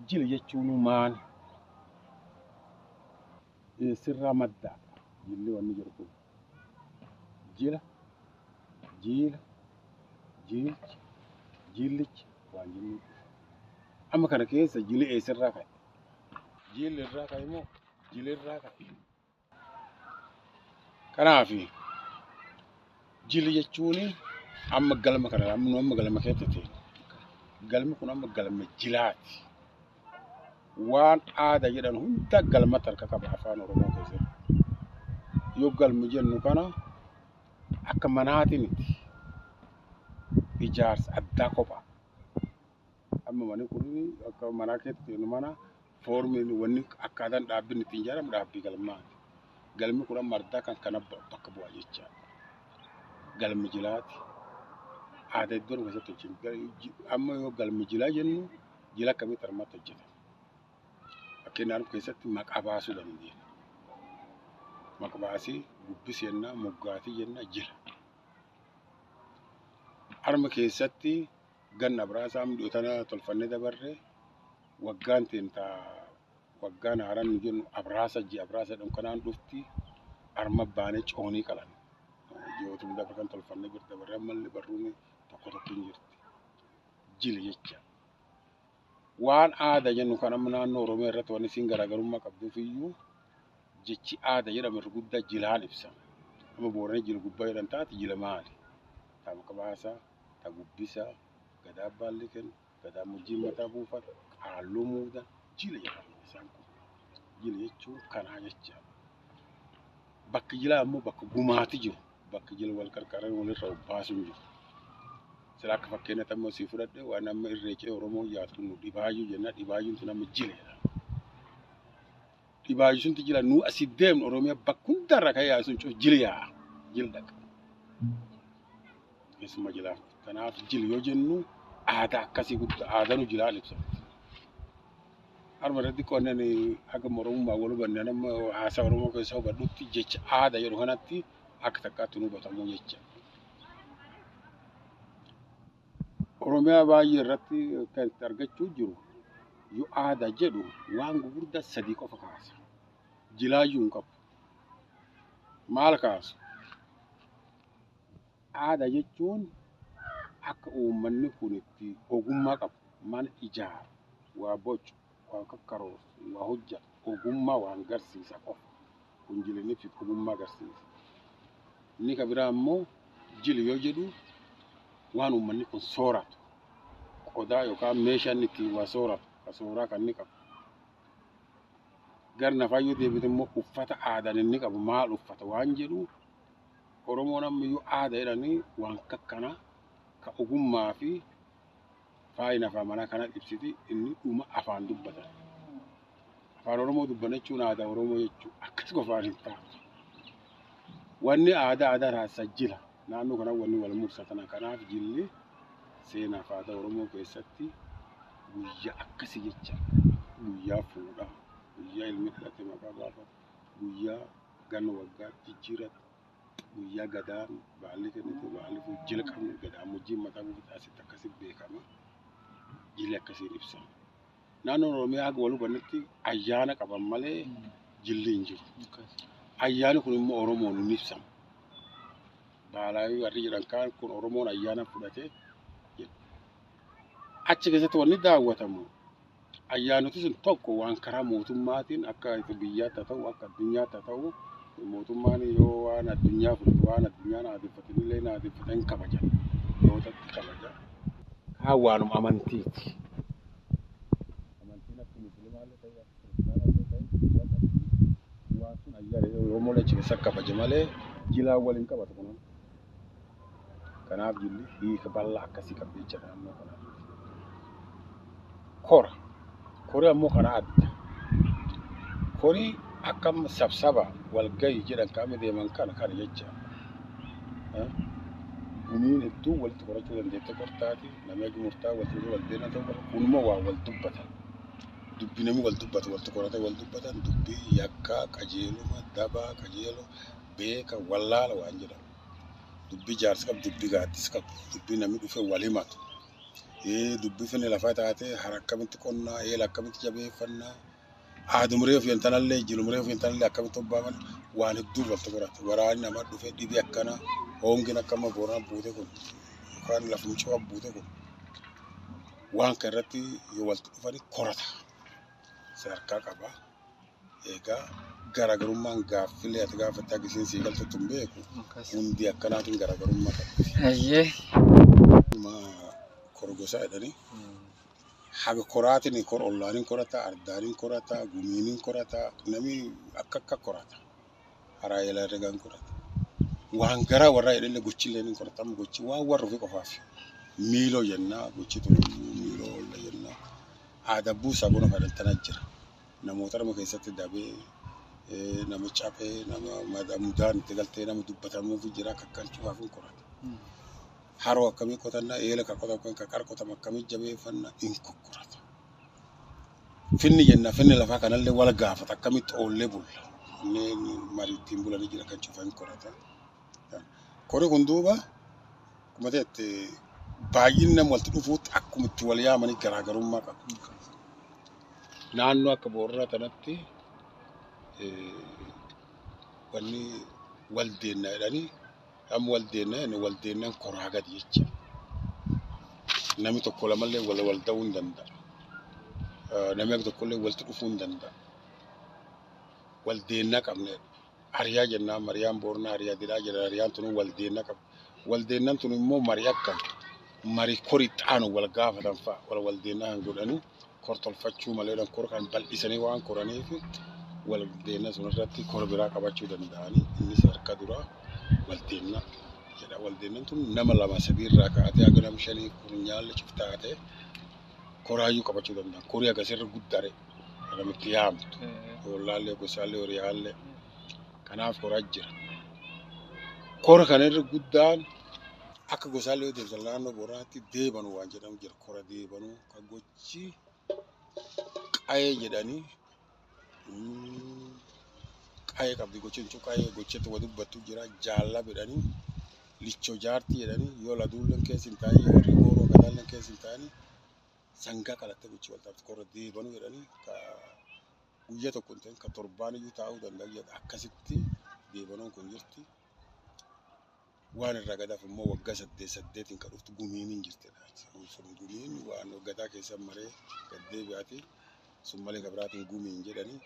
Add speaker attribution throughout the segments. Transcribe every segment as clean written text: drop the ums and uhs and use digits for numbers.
Speaker 1: Jila jechuun maali? Eessirraa madda jilli wanni jedhu kun? Jila, jiila, jiilcha, jiillicha waan jennu. Amma kana keessa jili eessirraa ka'e? Jiilli irraa ka'e moo jili irraa ka'e? Kanaaf jili jechuun amma galma kana amma nu amma galma keessa ta'e. Galmi kun amma galma jilaati. Waan aadaa jedhan hunda galmatti harka qaba afaan Oromoo keessatti. Yoo galmi jennu kana akka manaati miti. Ijaarsa addaa kopha. Amma manni kun akka manaa keessatti jennu mana foormiin wanni akkaataan dhaabbiin ittiin ijaaramu dhaabbii galmaati. Galmi kun amma ardaa kan kana bakka bu'a jechaadha. Galmi jilaati. Aadaa iddoo keessatti hojjetu. Amma yoo galmi jilaa jennu jila akkamitti harmatti hojjetama? Fakkeenyaaf keessatti maqaa baasuu dandeenya. Maqaa baasii gubbis jenna, moggaatii jenna, jila. Harma keessatti ganna biraasaa dhiyoo tana tolfannee dabarre waggaan teentaa waggaan haaraan nu jennu abraasa ji'a abraasa jedhamu kanaan dhufti harma baanee coonii qalan. Ji'ootuma dabre kan tolfannee bira dabarre ammallee barruun tokko tokko hin jirti. Jila jecha. Waan aadaa jennu kan amma naannoo Oromiyaa irratti wanni isiin garaagarummaa qabduuf iyyuu jechi aadaa jedhamu irra guddaa jilaan ibsama. Amma Boorana jila gubbaa jedhan taate jila maali? Ta maqbaasaa, ta gubbisaa, gadaa baalli kennu, gadaa mujjiin mataa buufatu, qaalluu muudan, jila jedhama isaan kun. Jila jechuun kanaa jecha. Bakki jilaa immoo bakka gumaati jiru. Bakki jila wal qarqaran walirra obbaasuun jiru. Sila akka fakkeenyaatti amma sii fudhadhe waan amma irreechee Oromoo yaatu nu dhibaayyuu jenna. Dhibaayyuun tun amma jila jedhama. Dhibaayyuu sunti jila nu asii deemnu Oromiyaa bakka hundarra kan yaasu sun jila yaa'a. Jila dhaqa. Keessumaa jilaaf. Kanaaf jila yoo jennu aadaa akkasii guddaa aadaa nu jilaan ibsamti. Harma irratti qonnaan akka Oromummaa wal hubanne nama haasaa Oromoo keessa hubadhutti jecha aadaa jedhu kanatti akka takkaatti nu hubatamuu jecha. Oromiyaa baay'ee irratti kan itti argachuu jiru yoo aadaa jedhu waan gurguddaa sadii qofa kaasa. Jilaayyuu hin qabu. Maal kaasu? Aadaa jechuun akka uummanni kun itti ogummaa qabu mana ijaaru, waa bocu, waa kakkaroosu, waa hojjetu, ogummaa waan garsiisa qofa. Kun jilinni ibsitu ogummaa agarsiisa. Inni kan biraa immoo jili yoo jedhu waan uummanni kun sooratu qodaa yookaan meeshaa inni ittiin waa sooratu ka sooraa kan inni qabu. Gara nafaa yoo deebite immoo uffata aadaan inni qabu maal uffata waan jedhu Oromoon ammayyuu aadaa jedhanii waan kakkanaa ka ogummaa fi faayina afaan manaa kana ibsiti inni dhuma afaan dubbatan. Afaan Oromoo dubbanna jechuun aadaa Oromoo jechuudha. Akkas qofaan hin taatu. Wanni aadaa aadaa taasisa jila. Naannoo kana wanni wal mursatan kanaaf jilli seenaa fi aadaa Oromoo keessatti guyyaa akkasii jecha. Guyyaa fuudhaa, guyyaa ilmi dhalate maqaa baafatu, guyyaa ganna waggaa jijjiiratu, guyyaa gadaan baalli kennitu baalli fuudhu jila qabnu gadaan mujjiin mataa buufata asitti akkasii beekama. Jilli akkasiin ibsama. Naannoon Oromiyaa haga wal hubannetti ayyaana qaban malee jilli hin jiru. Ayyaanni kun immoo Oromoon hin ibsamu. Baalaayii warri jedhan kaan kun Oromoon ayyaana fudhatee jedhu. Achi keessatti wanni daawwatamu ayyaanoti sun tokko waan karaa mootummaatiin akka biyyaatti haa ta'u akka addunyaatti haa ta'u mootummaan yoo waan addunyaa fudhatu waan addunyaan aadeffatin illee aadeffatan hin kabajan. Yootatti kabaja. Kaan waanuma amantiiti. Amantiin akka musliimaallee ta'e akka kiristaanaallee ta'e guyyaa qabdi. Waan sun ayyaana Oromoo achi keessa kabaja malee jilaan waliin qabatu kun. Kanaaf jilli hiika bal'aa akkasii qabdi jecha naannoo kanaatti. Kora. Kori ammoo karaa adda. Kori akkam sabsaba walgahii jedhan qaama deeman kana kana jecha. Gumiin hedduu walitti qorachuu dandeette qortaati. Namni murtaa walitti wal deena ta'uu qaba. Kunimmoo waa wal dubbatan. Dubbi namni wal dubbatu walitti qorate wal dubbatan dubbii yakkaa qajeeluma dabaa qajeeloo beeka wallaala waan jedhamu. Dubbii jaarsi qabu dubbii gaaddis qabu dubbii namni dhufe wal himatu. Dubbifni lafa taate hara akkamitti qonnaa, eela akkamitti jabeeffannaa, aadumree ofii intalallee jilumree ofii intalallee akkamitti obbaaman waan hedduu walitti qorata. Waraanni nama dhufee dhibee akkana hongin akkama Booranaa buute kun yookaan lafum cima buute kun waan kana irratti yoo walitti dhufani korata. Sadarkaa qaba. Egaa garaagarummaan gaaffilee ati gaafatte akka isheen sii galtutti hin beeku. Hundi akkanaatiin garaagarummaa qaba.
Speaker 2: Hayyee.
Speaker 1: Korgosaa jedhanii haga koraatiin kor ollaaniin korata, ardaaniin korata, gumiiniin korata, namni akka akka korata. Haraa eelaa herregaan korata. Waan garaa warraa jedhanillee gochillee ni korata. Amma gochi waan warra ofii qofaaf. Miiloo jennaa gochi tun miiloo olla jennaa. Aadaa buusaa bona fadhan tana jira. Namoota nama keessatti dabee nama caphee nama mudaan itti galtee nama dubbatamuuf jira akka akkan cufaaf hin korata. Haroo akkamii qotannaa, eela kan qotamu kan qara qotamu akkamii jabeeffannaa hin kokkorata. Finni jenna finni lafaa kanallee wal gaafata akkamitti oollee bulla. Inni marii ittiin bulanii jira kan cufa hin korata. Kori kun duuba akkuma ta'etti baay'inni nama walitti dhufuutti akkuma itti wal yaamanii garaagarummaa qaba. Naannoo akka Booranaa kanatti wanni wal deennaa jedhanii amma wal deennaa jennu wal deennaan koraa gadi jecha. Namni tokko lamallee wal wal ta'uu hin danda'a. Namni akka tokkollee walitti dhufuu hin danda'a. Wal deennaa qabna. Hariyaa jennaan mariyaan Booranaa hariyaa didhaa jedha hariyaan tun wal deennaa qabdi. Wal deennaan tun immoo marii akkam marii kori xaanu wal gaafatan fa'a wal wal deennaa kan godhanii kor tolfachuu malee kor kan bal'isanii waan koraniif wal deennaa sun irratti kor biraa qabachuu danda'anii inni sadarkaa duraa wal deennaa jedha. Wal deennaan tun nama lama sadii irraa kaa'atee haga nama shanii kurnyaallee ciftaatee koraayyuu qabachuu danda'an. Korii agasirra guddaare namitti yaamtu. Ollaallee gosaallee horiyaallee kanaaf koraa jira. Kora kana irra guddaan akka gosaallee yoo deemtan naannoo Booranaatti deebanuu waan jedhamu jira. Kora deebanuu kan gochi qayee jedhanii qayee qabdi gochi jechuun qayee gochetti wa dubbattu jira. Jaalla jedhanii lichoo jaartii jedhanii yoo laduulleen keessa hin taa'in yoo warri gooroo gadaalleen keessa hin taa'in sangaa qalattee gochi wal taafti. Kora deebanuu jedhanii guyyaa tokko hin ta'in kan torbaan iyyuu taa'uu danda'a jedha. Akkasitti deebanuun kun jirti. Waan irraa gadaaf immoo waggaa saddeet saddeetiin kan dhuftu gumiin hin jirtidha. Sun gumiin waan gadaa keessa maree gad deebi'aati. Sun malee kan biraatiin gumiin jedhanii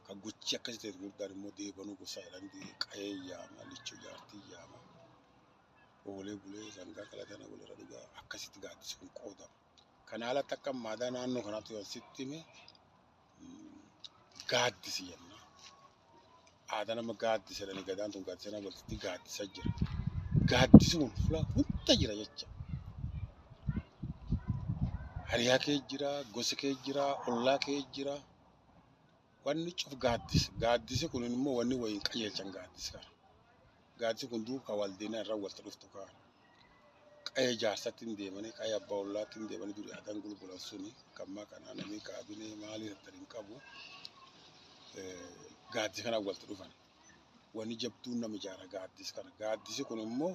Speaker 1: kan gochi akkasii ta'e guddaan immoo deebanuu gosa jedhanii qayee yaama, lichoo jaartii yaama. Oolee bulee sangaa qalatana walirra dhugaa akkasitti gaaddisi kun qoodama. Kana alatti akka maadaa naannoo kanaatti yoo sitti hime gaaddisi jenna. Aadaa nama gaaddisa jedhanii gadaan tun gaaddisa nama walitti gaaddisa jira. Gaaddisi kun fuula hunda jira jecha. Hariyaa kee jira, gosa kee jira, ollaa kee jira. Wanni cuf gaaddisa. Gaaddisi kun immoo wanni wayiin qajeelchan gaaddisa kana. Gaaddisi kun duukaa wal deemee irra walitti dhuftu kaana. Qayee jaarsatti hin deemanii, qayee abbaa ollaatti hin deemanii durii aadaan gulgulan suni kammaa kanaa namni kaabinee maalii tattan hin qabu. Gaaddisa kana walitti dhufan. Wanni jabduun nama ijaara gaaddisa kana. Gaaddisi kun immoo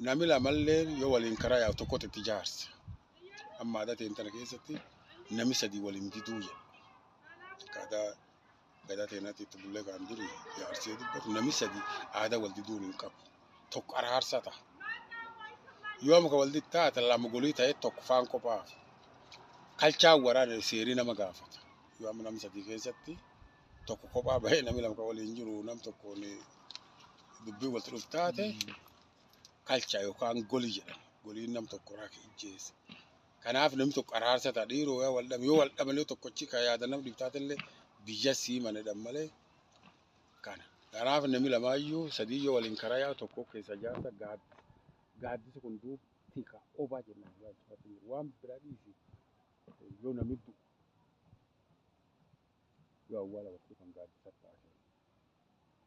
Speaker 1: namni lamallee yoo waliin karaa yaa'u tokkotti itti ijaarsa. Amma aadaa ta'e tana keessatti namni sadii waliin diduu jedha. Akkaataa gadaa teenaatti itti bullee kan duri jaarsee dubbatu namni sadii aadaa wal diduun hin qabu. Tokko araarsa ta'a. Yoo amma kan wal taate lama golii ta'e tokko faan qophaa'aaf. Kalchaan waraana seerii nama gaafata. Yoo amma namni sadii keessatti tokko kophaa bahee namni lama kan waliin jiru nam tokkoon dubbii walitti dhufu taate kalcha yookaan golii jedhama. Goliin nam tokko raaka ijjeessa. Kanaaf namni tokko araarsa ta'a dhiiroo yoo wal dhabe yoo wal dhabe tokkochi kan yaada nam dhibu taatellee biyya sii manedhan malee kana. Kanaaf namni lamaayyuu sadii yoo waliin karaa yaa'u tokko keessa jaarsa gaaddisa. Gaaddisi kun duuba tika obaa jennaan waan biraa dhiisi yoo namni du'u yoo awwaala walitti dhufan gaaddisa ta'a.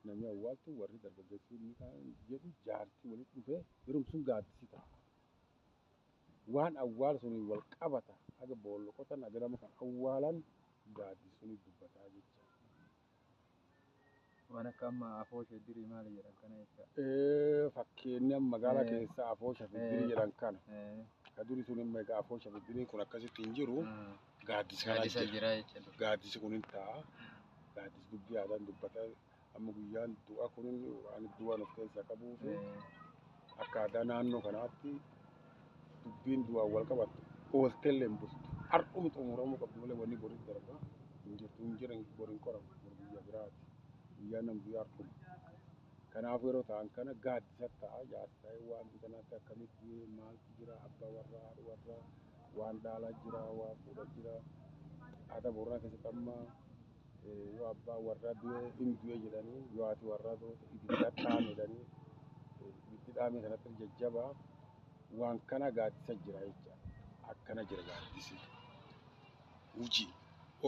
Speaker 1: Namni awwaaltu warri dargaggeessi inni kaan jedhu jaartii walitti dhufee yeroo sun gaaddisi ta'a. Waan awwaala suniin wal qabata haga boolla qotan haga nama kan awwaalan gaaddisi suni dubbataa jecha.
Speaker 2: Waan akka amma afoosha iddirii maali jedhan kana jecha.
Speaker 1: Fakkeenyi magaalaa keessa afoosha iddirii jedhan kana. Ka durii sun immoo egaa afoosha iddiriin kun akkasitti hin jiru. Gaaddisa kana jira. Gaaddisi kun hin ta'a. Gaaddisi dubbii aadaan dubbata. Amma guyyaan du'a kun waan du'an of keessaa qabuu fi akka aadaa naannoo kanaatti dubbiin du'aan wal qabattu oolteellee hin bultu. Har'uma xumuramuu qabdu malee wanni boriif darba hin jirtu hin jiran boriin qoramu bor guyyaa biraati. Guyyaan nam guyyaa har'uma. Kanaaf yeroo ta'an kana gaaddisa ta'a jaarsa ta'ee waan kanaatti akkamitti maaltu jira abbaa warraa haadha warraa waan dhaalaa jira waan fuudha jira. Aadaa Booranaa keessatti amma yoo abbaa warraa du'e hin du'e jedhanii yoo haati warraa du'e ibidda dhaame jedhanii ibiddi dhaame sanatti jajjabaa waan kana gaaddisa jira jecha akkana jira gaaddisi. Hojii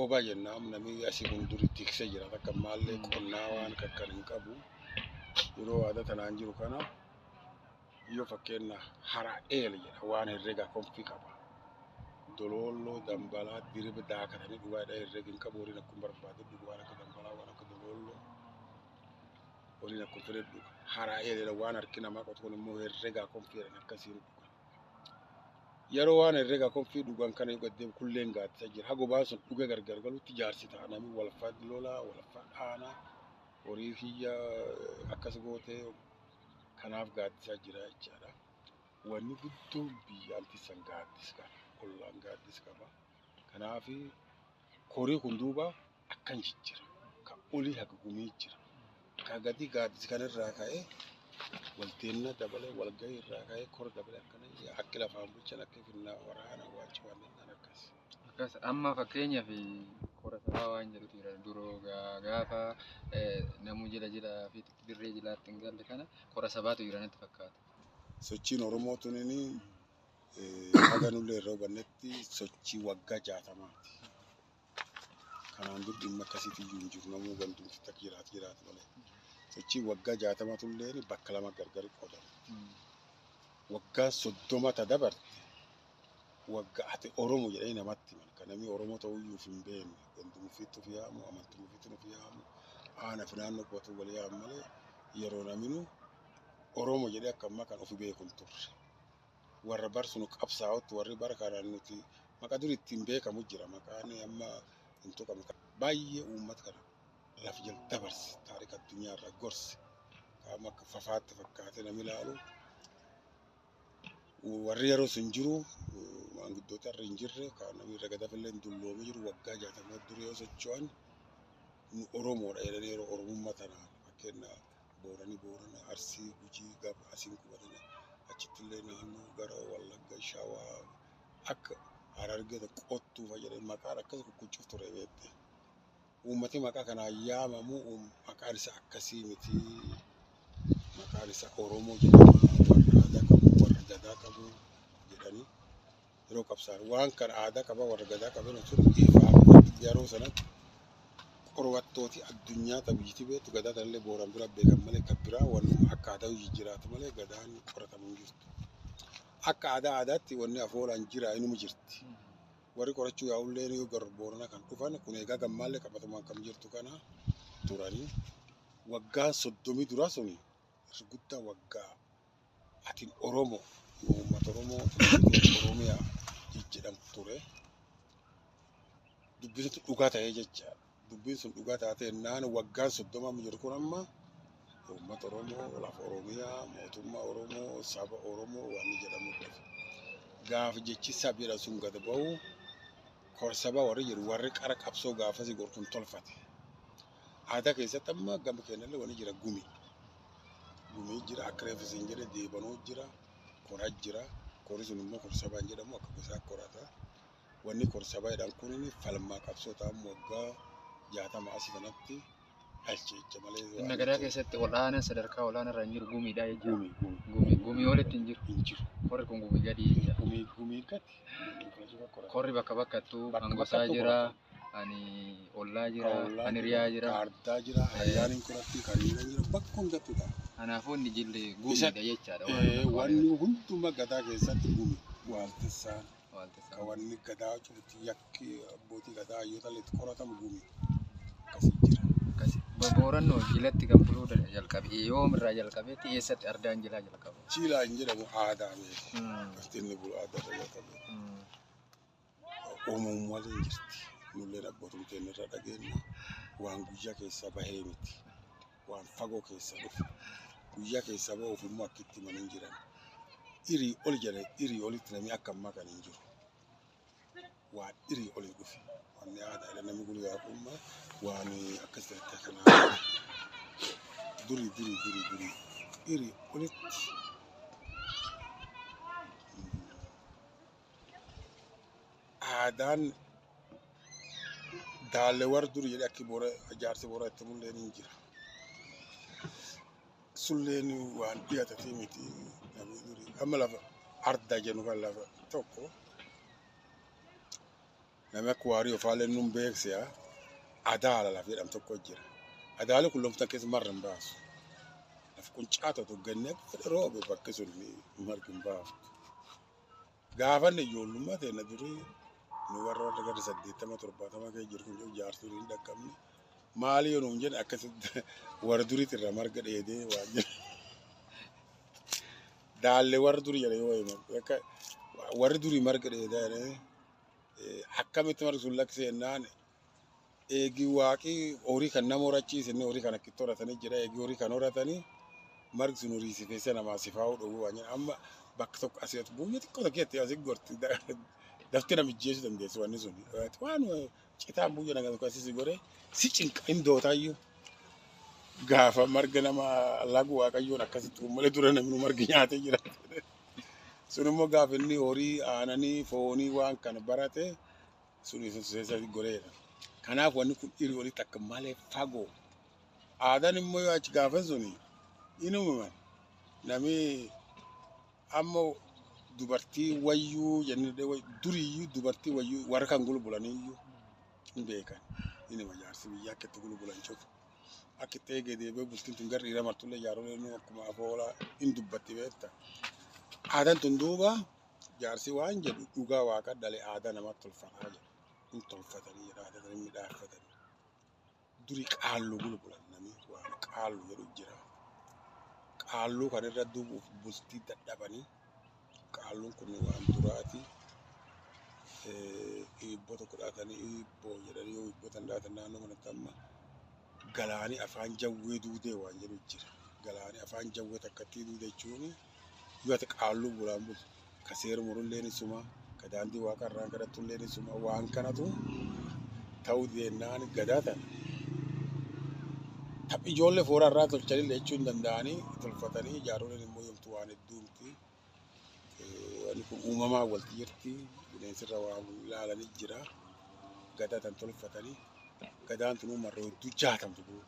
Speaker 1: oobaa jennaan namni asii kun duri tiksee jira takka maallee qonnaa waan kakkan hin qabu yeroo aadaa tanaan jiru kana yoo fakkeenya hara eel jedha waan herreegaa konfii qaba. Dololloo dambalaa diriba daakatanii dhugaadha herreega hin qabu horiin akkuma barbaade dhugu waan akka dambalaa waan akka dololloo horiin akkuma fedhe dhuga. Hara eel jedha waan harki namaa qotu kun immoo herreegaa konfii jedhan akkasiin dhugan. Yeroo waan herreegaa konfii dhugan kana yoo gaddeebi kulleen gaaddisa jira. Hago baan sun dhuga gargar galutti jaarsi ta'a namni walfa lolaa walfa dhaanaa horii kiyya akkas gootee kanaaf gaaddisa jira jechaadha. Wanni guddoon biyyaan tisan gaaddisa qaba. Ollaan gaaddisa qaba. Kanaaf horii kun duuba akkan jijjira. Ka olii haga gumii jira. Ka gadi gaaddisa kanarraa ka'ee walteenna dabalee walgahii irraa ka'ee kor dabalee akkana akki lafaan bulchan akka finnaa waraana waanjii akkas.
Speaker 2: Akkas amma fakkeenyaaf kora sabaa waan jedhutu jira duroo gaafa namuu jila jilaa fi dirree jilaatti hin galle kana kora sabaatu jira natti fakkaata.
Speaker 1: Sochiin Oromoo tunini haga nullee irra hubannetti sochii waggaa 60ti. Kanaan dur dhimma akkasiitu iyyuu hin jiru namuu gandumti takka jiraatu jiraatu malee. Sochii waggaa 60 tulleen bakka lama gargar qoodama. Waggaa 30 ta dabarte waggaa ati Oromoo jedhanii namatti himan. Kan namni Oromoo ta'uu iyyuu hin beekne ganduma ofiitti of yaamu amantii ofiitti of yaamu aana fi naannoo qubatu wal yaamu malee yeroo naminu Oromoo jedhee akka ammaa kan ofi beeku hin turre. Warra bar sunu qabsaa'otti warri bara kanaan nuti maqaa duri ittiin beekamu jira maqaan amma hin tuqamne. Baay'ee uummata kana lafa jala dabarse taarika addunyaa irraa gorse qaama akka fafaatti fakkaatee namni ilaalu. Warri yeroo sun jiru maanguddoota irra hin jirre kan namni irra gadafillee hin dulloomee jiru waggaa 60 dura yoo socho'an nu Oromoodha jedhanii yeroo Oromummaa tanaan fakkeenya Booranii Boorana Arsii Gujii gaba asiin qubatanii achittillee naannoo gara Wallagga Shawaa akka Harargee Qottuu fa'a jedhanii maqaan akkas kukkuccuuf ture beekte. Uummati maqaa kanaan yaamamu maqaan isaa akkasii miti. Maqaan isaa Oromoo jedhama warra aadaa qabu warra gadaa qabu jedhanii yeroo qabsaa'an waan kana aadaa qaba warra gadaa qaban sun ifaa yeroo sanatti qorwattooti addunyaa biyyatti beektu gadaa tanallee Booran bira beekan malee kan biraa wanni akka aadaa jijjiiraatu malee gadaan qoratamu hin jirtu. Akka aadaa aadaatti wanni afoolaan jira inuma jirti. Warri qorachuu yaa'ullee yoo gara Booranaa kan dhufan kun egaa gammaallee qabatamaan kan jirtu kana turanii waggaa 30 dura suni guddaa waggaa atiin Oromoo uummata Oromoo Oromiyaa jedhamu ture. Dubbiin sun dhugaa ta'ee jecha dubbiin sun dhugaa taatee naan waggaan 30 jiru kun amma uummata Oromoo lafa Oromiyaa mootummaa Oromoo saba Oromoo waan jedhamu dhufe. Gaafa jechi sabi sun gad ba'u korsaba warri jiru warri qara qabsoo gaafasii gorkuun tolfate. Aadaa keessatti amma gama keenyallee wanni jira gumi. Gumii jira akka reefu siin jedhe deebanoo jira koraa jira korri sun immoo korsabaan jedhamu akka gosaa korata. Wanni korsabaa jedhan kun falmaa qabsoo ta'an waggaa 60 asii kanatti dhalche jecha malee.
Speaker 2: Inni gadaa keessatti ol'aanaa sadarkaa ol'aanaa irra hin jiru gumiidha jechuudha.
Speaker 1: Gumii gumii.
Speaker 2: Gumii olitti hin jiru.
Speaker 1: Hin jiru.
Speaker 2: Korri kun gumii gadi jecha.
Speaker 1: Gumii gumii gadi.
Speaker 2: Korri bakka bakkattuu kan gosaa jira, ani ollaa jira, ani riyaa jira.
Speaker 1: Kaartaa jira, hayyaan hin qoratti, kan hin jira, bakka hundattuu ta'a.
Speaker 2: Kanaafuu inni jilli gumiidha jechaadha.
Speaker 1: Wanni hunduma gadaa keessatti gumi waaltessaan. Kan wanni gadaa cufti yakki abbootii gadaa hayyoota illee itti qoratamu gumi. Akkasii jira.
Speaker 2: Boorannoo jilatti kan buluu jalqabe yoomirraa jalqabeetti eessatti ardaan jilaa jalqabe?
Speaker 1: Jiilaa hin jedhamu aadaa beeku. Lafti inni bulu aadaa irra jalqabe. Uumamuu waliin jirti. Nulleen abbootum keenya irra dhageenya. Waan guyyaa keessa bahee miti. Waan fagoo keessa dhufe. Guyyaa keessa bahuuf immoo akkitti himan hin jiran. Irii ol jedhe irii olitti namni akka ammaa kan hin jiru. Waan irii olii dhufe. Wanni aadaa jedhan namni guyyaa kun waan akkas ta'e kanaa durii durii durii durii irii olitti aadaan daalle warra durii jedhee akki boora jaarsi boora itti mul'een hin jira. Sulleen waan dhiyaatatee miti namni durii. Amma lafa ardaa jennu kan lafa tokko namni akka waarii ofaallee nun beeksisaa adaala lafa jedhamu tokko jira. Adaalli kun lafti keessa marra hin baasu. Lafa kun caatatu gannee fedhe roobe bakki sun margi hin baaftu. Gaafanni ijoollummaa ta'e durii nu warra warra gara 80 70 kee jiru kun jaartuu hin dhaqqabne. Maali yoo nuun jedhe akkasitti warra duriitti irraa marga dheedee waan jedhe. Daallee warra durii jedhe yoo himan akka warri durii marga dheedaa jedhee akkamitti margi sun lakkisee jennaan eegi waaqii horii kan nama horachiise inni horii kan akkitti horatanii jira eegi horii kan horatanii margi sun horii si keessa namaa si faa'uu dhowwuu waan jedhan amma bakka tokko asii ati buuyya xiqqoo tokko asii gorti dafti nama ijjeessu dandeessu wanni sun waan citaan buuyya nagaa tokko asii si goree si cinqa hin dootaayyuu gaafa marga nama lagu waaqayyoon akkasitti malee dura namni margi nyaatee jira. Sun immoo gaafa inni horii aananii foonii waan kana barate sun isa goreedha. Kanaaf wanni kun dhiirii walitti akka malee fagoo. Aadaan immoo yoo achi gaafa suni hin uumaman namni amma dubartii wayyuu jennee duriyyuu dubartii wayyuu warra kan gulgulaniyyuu hin beekan. Inni jaarsi biyyaa akka itti gulgulan cufu. Akka itti eegee deebi'ee bultiin tun gara dhiira martullee jaaroleen akkuma afoolaa hin dubbatti beekta. Aadaan tun duuba jaarsi waan jedhu dhugaa waaqa dhalee aadaa namatti tolfataa jedhu. Hin tolfatanii jedha aadaa sana midhaaffatanii. Duri qaalluu gulgulan namni waan qaalluu jedhu jira. Qaalluu kan irra duubuuf bultii dadhabanii qaalluun kun waan duraati. Hibboo tokko dhaatanii hibboo jedhanii yoo hibboo tan dhaatan naannoo kanatti amma galaanii afaan jawwee duudee waan jedhu jira. Galaanii afaan jawwee takkatti duude jechuun yoo ati qaalluu bulaan bultu ka seera murullee ni suma ka daandii waaqa irraan kadhattullee ni suma waan kanatu ta'uu deennaan gadaa tana. Taphi ijoollee foora irraa tolchanillee jechuu hin danda'anii tolfatanii jaaroleen immoo yoomtu waan hedduumti. Wanni kun uumamaan walti jirti. Bineensirra waan ilaalanii jira. Gadaa tan tolfatanii. Gadaan tun marroo hedduu jaatamtu bu'u.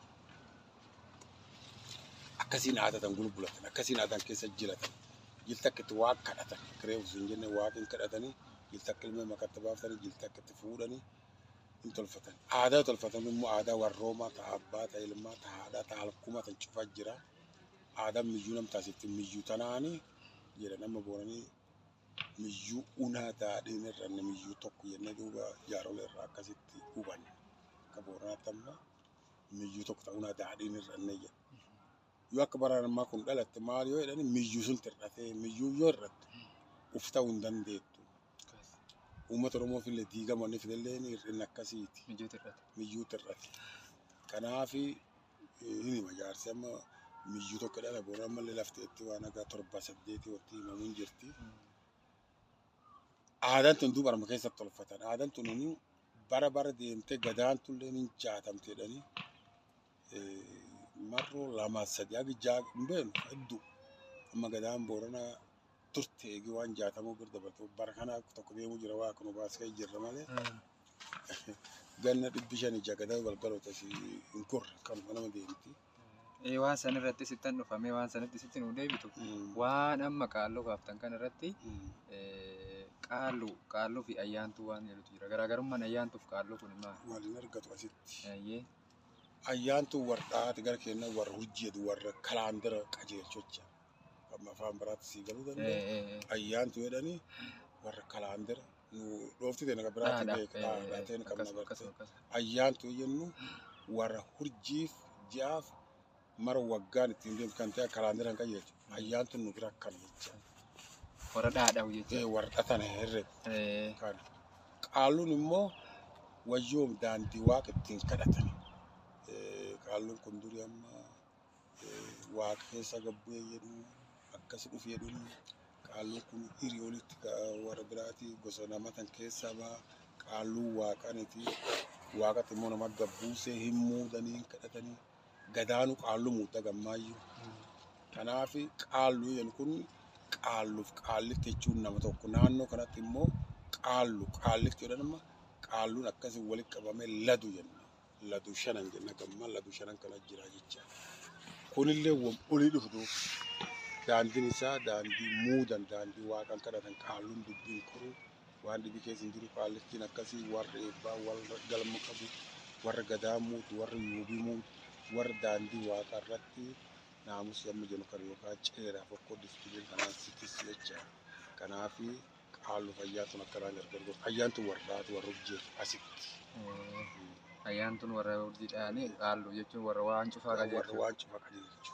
Speaker 1: Akkasiin aadaa tan gulgulatan. Akkasiin aadaan keessa jiratan. Jilta akka itti waaqa kadhatan. Kireef sun jenne waaqin kadhatanii. Jilta akka ilmee makatti baafatanii. Jilta akka itti fuudhanii. Hin tolfatan. Aadaa tolfatan immoo aadaa warroomaa ta'a abbaa ta'a ilmaa ta'a haadhaa ta'a halkuma tan cufaa jira. Aadaan miyyuu nam taasifti miyyuu tanaanii jedha nama booranii miyyuu unaa daadhiin irra miyyuu tokko jennee duuba jaarolee irraa akkasitti hubanne. Akka booranaatti amma miyyuu tokko ta'u unaa daadhiin irra inni jedha. Yoo akka baraan ammaa kun dhalatte maal yoo jedhani miyyuu sun tir'atee miyyuu yoo hir'atte uf ta'uu hin dandeettu. Uummata Oromoof illee diigama inni fidellee hir'inni akkasiiti.
Speaker 2: Miyyuu tir'ate.
Speaker 1: Miyyuu tir'ate. Kanaaf hin hima jaarsi amma miyyuu tokko dhala booraan mallee lafteetti waan akka 7 8 walitti himamuun jirti. Aadaan tun duuba arma keessatti tolfatan. Aadaan tun bara bara deemtee gadaan tullee ni jaatamte jedhanii marroo 2 3 haga 6 hin beeknu hedduu. Amma gadaan booranaa turte eegi waan jaatamuu bira dabarte bara kana tokko deemuu jira waa akkuma baasee jirra malee. Ganna 500 gadaa galgaloota hin korre kanuma nama deemti.
Speaker 2: Waan san irratti sittan dhufamee waan sanatti sitti nu deebitu waan amma qaalluu kaaftan kan irratti qaalluu fi ayyaantuu waan jedhutu jira. Garaagarummaan ayyaantuu fi qaalluu kun maali?
Speaker 1: Waliin argatu asitti. Ayyaantuu warra dhaate gara keenya warra hojjetu warra kalaandara qajeelchocha. Amma afaan biraatti sii galuu danda'a. Ayyaantuu jedhanii warra kalaandara nu dhoofti ta'e naga biraatti beeka. Dhaateen qabna barte. Ayyaantuu jennu warra hurjiif Ji'aaf mara waggaan ittiin deemtu kan ta'e kalaandiraan qajeelchu. Ayyaan tun nu bira akkana jecha.
Speaker 2: Warra dhaadhawu jecha.
Speaker 1: Warra tana herrega. Kana. Qaalluun immoo wayyoom daandii waaqa ittiin kadhatan. Qaalluun kun durii amma waaqa keessa gabbu'ee jedhu akkas dhufe jedhuun qaalluun kun hirii olitti warra biraati gosa nama tan keessaa ba'a. Qaalluun waaqaniti. Waaqatti immoo nama gabbuusee hin muudanii hin kadhatanii. Gadaanu qaalluu muudda gammaayyuu. Kanaaf qaalluu jedhu kun qaalluuf qaallitti jechuun nama tokko. Naannoo kanatti immoo qaallu qaallitti jedhan amma qaalluun akkasii walitti qabamee ladu jenna. Ladu shanan jenna gammaa ladu shanan kana jira jecha. Kunillee olii dhuftu daandiin isaa daandii muudan daandii waaqan kadhatan qaalluun dubbiin koru waan dhibi keessa hin jiru qaallittiin akkasii warra eebbaa warra galma qabu warra gadaa muudu warra yuubii muudu warra daandii waaqaa irratti naamusa amma jennu kan yookaan ceeraaf okkoo diftileen kanaan sitis jecha. Kanaaf qaallu fayyaa tun akkanaan gargar godhu. Ayyaan tun warraati warra hojjetu asitti.
Speaker 2: Ayyaan tun warra urjiidhaani qaallu jechuun warra waan cufaa
Speaker 1: Warra
Speaker 2: qajeelchu.
Speaker 1: waan cufaa qajeelchu.